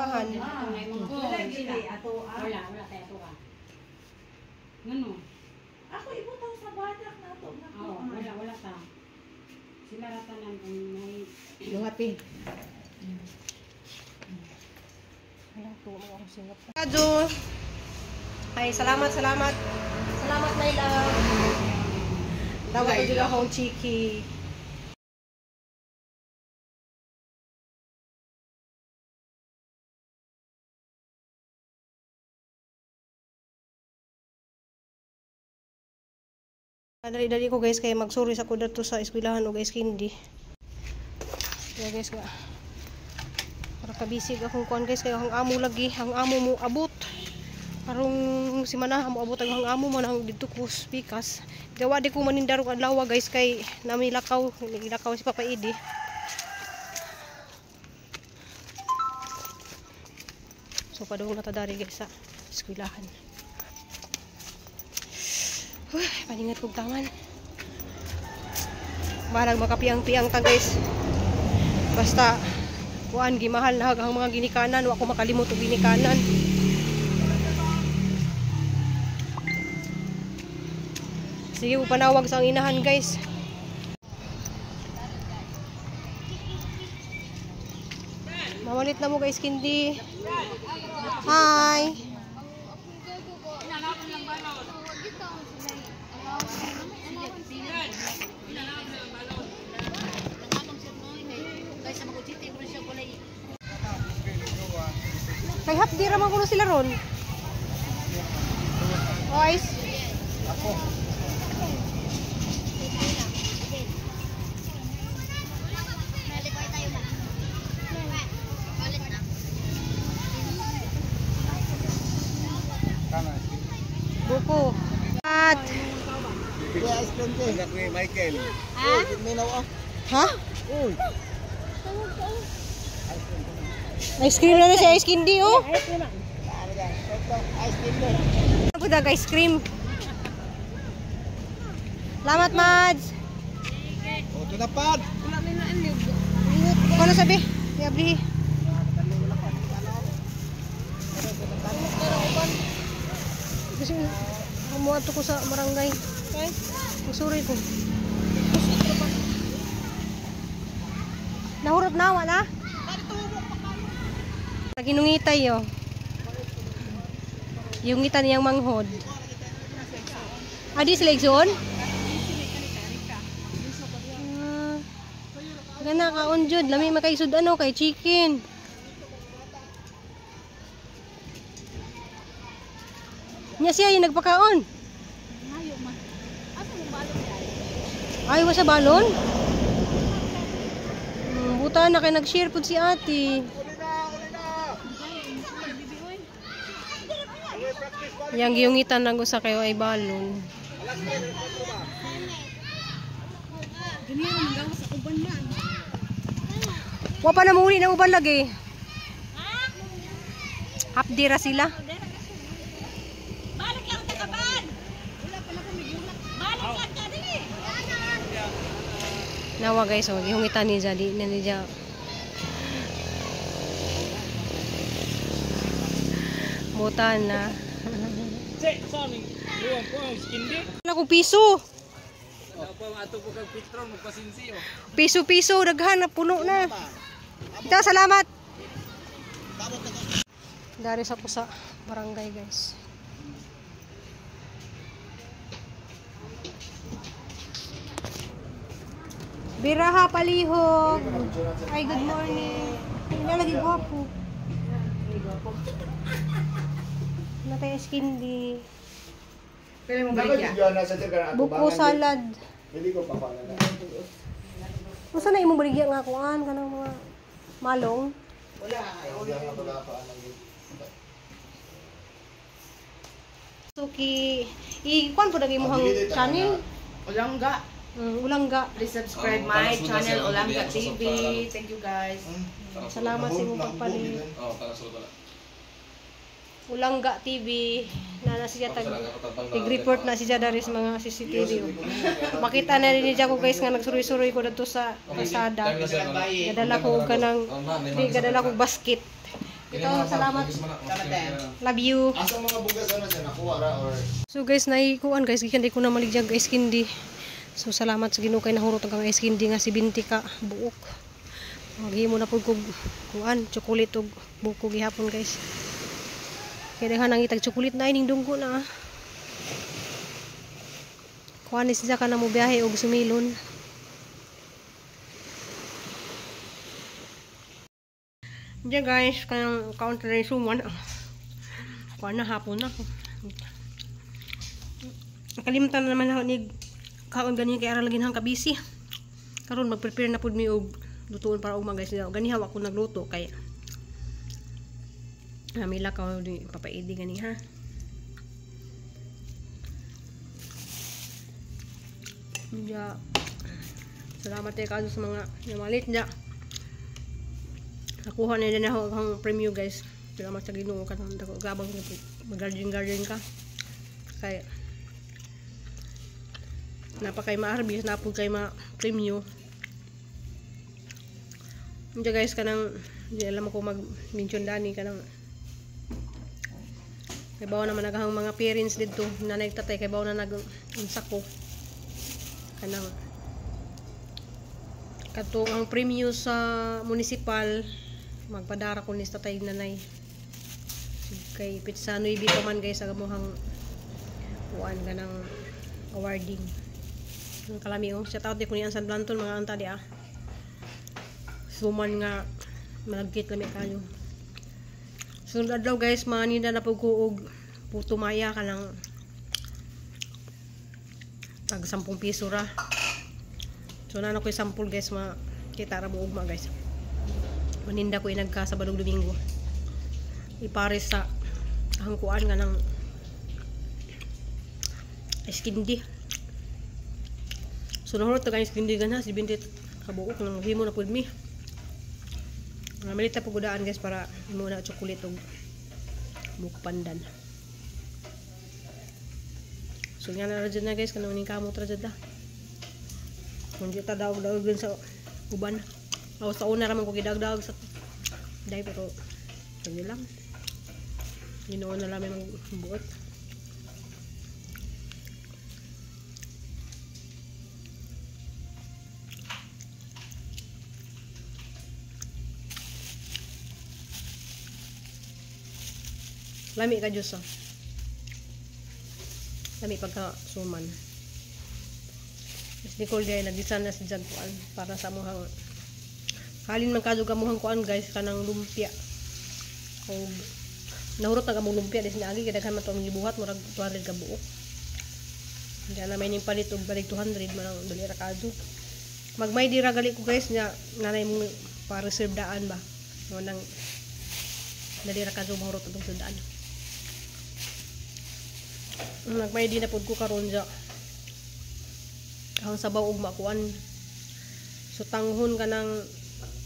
Mahan. Wala gid ato. Wala, wala tayo ato ka. Ngano? Ako ibutang sa badak na ato na. Oo, wala, wala ta. Sila ratanan kung may Luhati. Wala, tuwa mo akong singap. Kado. Ay, salamat, salamat. Salamat, my love. Tawag ko dito akong chiki. Dali-dali ko guys kay magsuri sa ko dadto sa eskwelahan og ice candy. Kaya guys nga para kabisig akong kuan guys kay ang amo lagi, ang amo mo abot. Karong simana mo abot ang amo man ang didto ko pikas. Gawa di ko manindar og adlaw guys kay nami lakaw, nilakaw si Papa Idi. So padung na ta dari guys sa eskwelahan. Uy, paningat kog taman. Marag makapiang-piang ta guys. Basta kuan gimahal na ang mga ginikanan, wa ko makalimot og ginikanan. Sige, panawag sa ang inahan guys. Mamalit na mo guys kindi. Hi. Kay hapdi ra man kuno sila ron. Ois. Ako. Buko. At Anak ni Michael. Ha? Ha? Ice cream na na si ice candy oh. Ice cream. Ice cream. Salamat, Mads. O, ito na pad. Ano sabi? Yablihi. Kasi umuato ko sa barangay. Okay? Sorry ko. Nahurot na, wala? Naginungitay yo. Yung ngita niyang manghod. Adi sila igsoon? Ah, gana kaon jud, lami makaisud ano kay chicken. Nya siya yung nagpakaon. Ayaw ba sa balon? Buta na kay nag-share pud si ate. Yang giyungitan lang ko sa kayo ay balon. Wa pa na muli ng uban lagi. Hapdira sila. Balik lang ta kaban. Balik lang ka dili. Nawa guys, oh, gihungitan ni Jadi na ni Ja. Buta na. Wala kong piso. Piso-piso, daghan na puno na. Ito, salamat. Dari sa pusa barangay guys. Biraha palihog. Ay, good morning. Ay, lagi gwapo. Natay skindi. Pili mo baligya. Buko salad. Dili ko pa pala na. Unsa na imong baligya nga kuan kanang mga malong? Wala. Suki, i-kuan po lagi imong channel. Ulangga. Ulangga. Please subscribe my channel Ulangga TV. Thank you guys. Salamat sa imong pagpalit. Ulangga TV na siya tag nag-report na siya dari sa mga CCTV. Makita na rin niya ko guys nga nagsuroy-suroy ko dito sa kalsada. Gadala ko kanang di gadala ko basket. Ito, salamat. Love you. Asa mga bugas ano siya nakuha ra or So guys, naikuan guys, gikan di ko na maligyag ice candy. So salamat sa Ginoo kay nahurot ang ice candy nga 70 ka buok. Maghimo na pud kog kuan, chocolate ug buko gihapon guys. Kay daghan ang itag chocolate na ining dunggo na. Kuan ni siya ka na mo biyahe og sumilon. Diyan guys, kanang counter rin suman. Kuan na hapon na. Nakalimutan na naman ako ni kaon gani kay ara lagi nang kabisi. Karon mag-prepare na pud mi og lutuon para ugma guys. Gani hawa ko nagluto kay Namila ka di papaidi gani ha. Ja. Salamat kay kaso sa mga namalit ja. Nakuha na din ako ang premyo guys. Salamat sa Ginoo kanang dako gabang mag-garden ka. Kay napakay maarbis na pud kay ma premyo. Hindi guys kanang di alam ko mag mention dani kanang kay bawo naman naghang mga parents didto nanay tatay kay bawo na nag unsa ko kanang katong ang premyo sa municipal magpadara ko ni tatay nanay kay pitsa 9 pa man guys ang amuhang kuan kanang awarding. Ang kalami oh, shout out di ko ni San Blanton mga anta di ah. Suman nga malagkit lami kayo. Sunod adlaw guys, maninda na pud ko og puto maya kanang tag 10 piso ra. So na ko sample guys, makita ra mo ugma guys. Maninda ko inagka sa Sabado Domingo. Ipares sa hangkuan nga ng ice candy. So nahurot ta ice candy ganha si 20 kabuok nang himo na pud mi. Namalit na pagudaan guys para imo na chocolate og mukpandan. So nga na ra jud na guys kanang ning kamot ra jud da. Kung di ta daog-daog sa uban. Aw sa una ra man ko gidagdag sa dai pero sige lang. Ginoo na lang may magbuot. Lami ka Diyos ah. Lami pagka suman. Miss Nicole dahil nagisa na si Jag kuan para sa amuhang halin man kadto amuhang kuan guys kanang lumpia. Og nahurot na among lumpia des niagi kay daghan man to ang gibuhat murag 200 ka buok. Diyan na may ning palit og balik 200 man ang dali ra kadto. Magmay di ra gali ko guys nya nanay mong pa-reserve daan ba. Mo nang dali ra kadto mahurot atong sudaan. Nagmay di na pud ko karon ja. Ang sabaw og makuan. Sutanghon kanang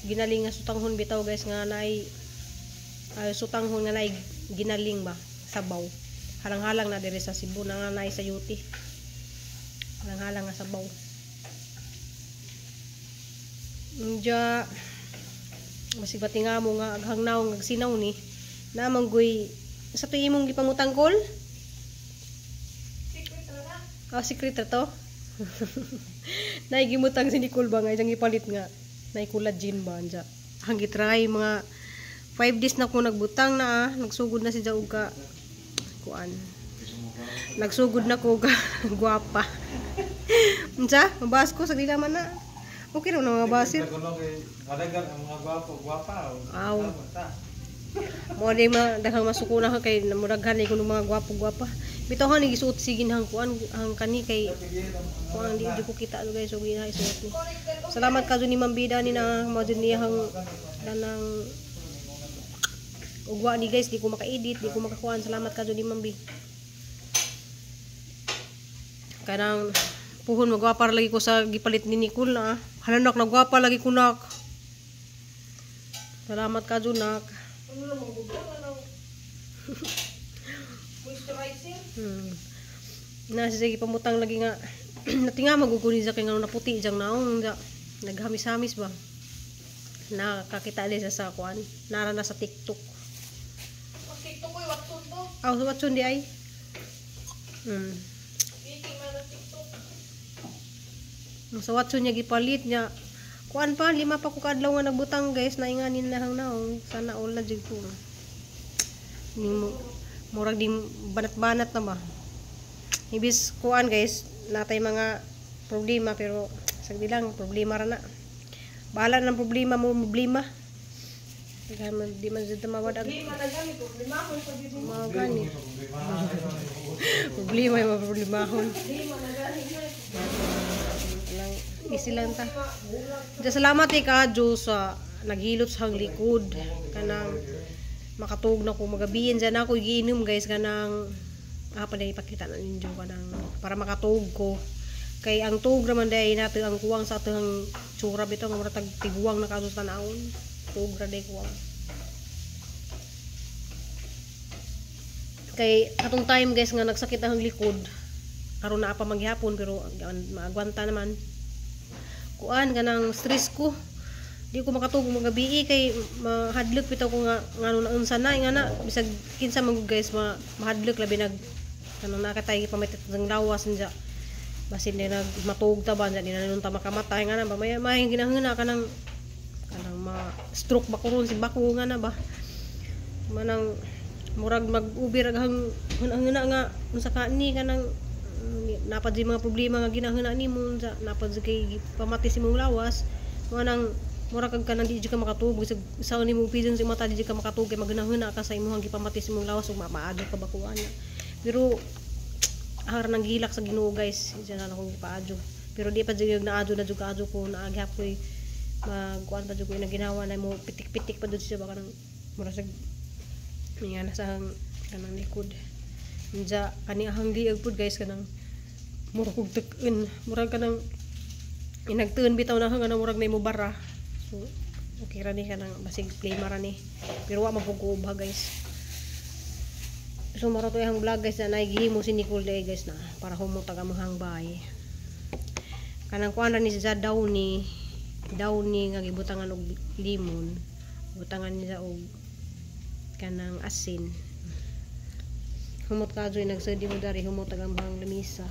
ginaling nga sutanghon bitaw guys nga naay sutanghon nga naay ginaling ba sabaw. Halang-halang na diri sa Cebu na nga naay sa UT. Halang-halang nga sabaw. Inja masibati nga mo nga aghang naong nagsinaw ni namang goy sa to imong gipangutang kol? Ah, secret ra to. Naigimutang si Nicole ba nga isang ipalit nga naikula gin ba anja. Ang gitry mga 5 days na ko nagbutang na ah. Nagsugod na si og ka kuan. Nagsugod na ko ka gwapa. Unsa? Mabas ko sa dila man na. Okay ra na mga basit. Ang mga gwapo, gwapa. Aw. Mo di ma daghang masuko na kay namuraghan ni kuno mga gwapo-gwapa. Bitaw ni gisuot sige hang kuan hang kani kay kuan di ko kita ano guys, so gina isuot ni. Salamat ka ni Ma'am Bida ni na mo jud niya hang danang ugwa ni guys, di ko maka-edit, di ko makakuan. Salamat ka ni Ma'am B. Kanang puhon magwapa lagi ko sa gipalit ni Nicole na. Hala nak, nagwapa lagi ko nak. Salamat ka nak. Na sige pamutang lagi nga natinga maguguni sa kay ngano naputi jang naong ja naghamis-hamis ba. Nakakita din sa kuan. Nara na sa TikTok. Aw, sa Watson di ay. Sa Watson niya gipalit niya. Kuan pa, 5 pa ko kaadlaw nga nagbutang guys, nainganin na hang naong. Sana all na jud ko. Nimo murag di banat-banat na ba. Ibis kuan guys, natay mga problema pero sagdi lang problema ra na. Bahala ng problema mo, problema. Kaya man di man jud mawad ag. Problema na gani, problemahon pa jud. Mga gani. Problema yung mga problemahon. Problema na gani. Lang, easy lang ta. Diya, salamat eh ka, Diyos, sa naghilot sa hang likod. Kanang makatug na ko magabiin dyan ako giinom guys kanang pa ipakita na ninyo kanang para makatug ko. Kay ang tug raman day nato ang kuwang sa atong tsura bitaw nga mura tag tiguang na kaso sa tanawon. Tug ra day kuwang. Kay atong time guys nga nagsakit ang likod karon naa pa maghapon pero maagwanta naman. Kuan kanang stress ko. Di ko makatug magabi kay mahadlok bitaw ko nga ngano na unsa na nga na bisag kinsa man gud guys mahadlok labi nag kanang nakatay pamitit ng lawas nya. Basin di nag matuog ta ba nya di na nun ta makamatay nga na ba may may ginahuna kanang kanang ma stroke ba kuron si bako nga na ba. Manang murag mag-ubi ra hang hunahuna nga unsa ka ni kanang napad di mga problema nga ginahuna nimo unsa napad di kay pamati si imong lawas manang mura kag kanang di jud ka makatug sa sa nimo pidon sa mata di jud ka makatug kay maghunahuna ka sa imong gipamati sa imong lawas ug maadyo ka ba kuan na. Pero har nang gilak sa Ginoo guys, diyan na akong gipaadyo. Pero di pa jud naadyo na jud kaadyo ko naagihap koy magkuan pa jud ko ina ginawa na mo pitik-pitik pa jud siya ba kanang mura sa nga nasa kanang likod. Unja kani ahang liag pud guys kanang mura kog tek-en, mura kanang inagtuon bitaw na hang murag na mo bara. So okay ra ni kanang basig play mara ni. Pero wa man pud ko ubha guys. So maro to ihang vlog guys na naigihimo si Nicole day guys na para humutag among bahay. Kanang kuan ra ni siya downy, downy nga gibutangan og limon, butangan niya og kanang asin. Humot ka joy nagsudi mo dari humot ang among lamisa.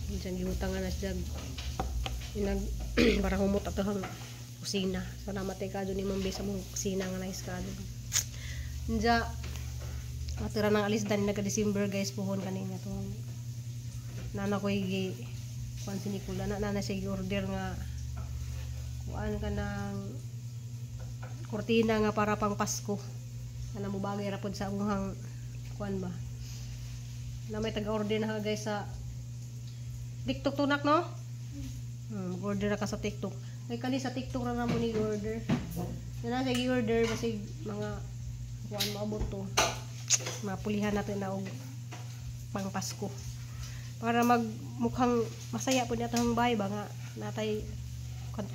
Diyan gibutangan na siya inag para humot ato ang kusina. Salamat kay kadyo ni Ma'am Bea sa mong kusina nga nice kadyo. Nja atira nang alis dani naga December guys puhon kani nga to. Nana ko gi kuan si Nicole na nana siya order nga kuan kanang kurtina nga para pang Pasko. Ana mo bagay ra pod sa among kuan ba. Na may taga-order na guys sa TikTok tunak no? Mag-order ka sa TikTok. May kani sa TikTok ra na mo ni order. Na siya gi-order basig mga kuan maabot to. Mapulihan natin na og pang Pasko. Para magmukhang masaya pud natong bahay ba nga natay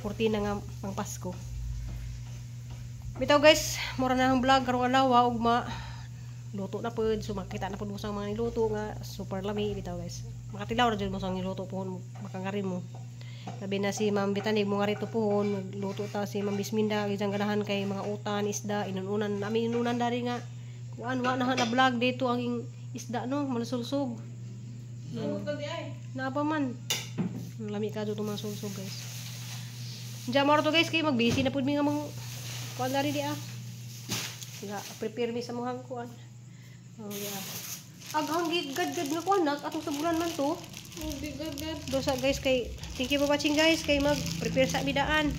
kurtina nga pang Pasko. Bitaw guys, mura na ang vlog karong adlaw ug ma luto na pud, so makita na pud mo sa mga niluto nga super lami bitaw guys. Makatilaw ra jud mo sa niluto pohon makangari mo. Sabi na si Ma'am Bitanig mo nga rito pohon, magluto ta si Ma'am Bisminda gisang ganahan kay mga utan, isda, inununan namin inunan dari nga kuan wa na na vlog dito ang isda no, malusulsog. Naa pa man. Lami ka jud mga sulsog guys. Diyan mo to guys kay mag-busy na pud mi nga mga kuan dari di ah. Nga prepare mi sa mga kuan. Oh yeah. Aghang gigad-gad nga kuan nak atong sa bulan man to. Gigad-gad. Do sa guys kay thank you for watching guys kay mag prepare sa bidaan.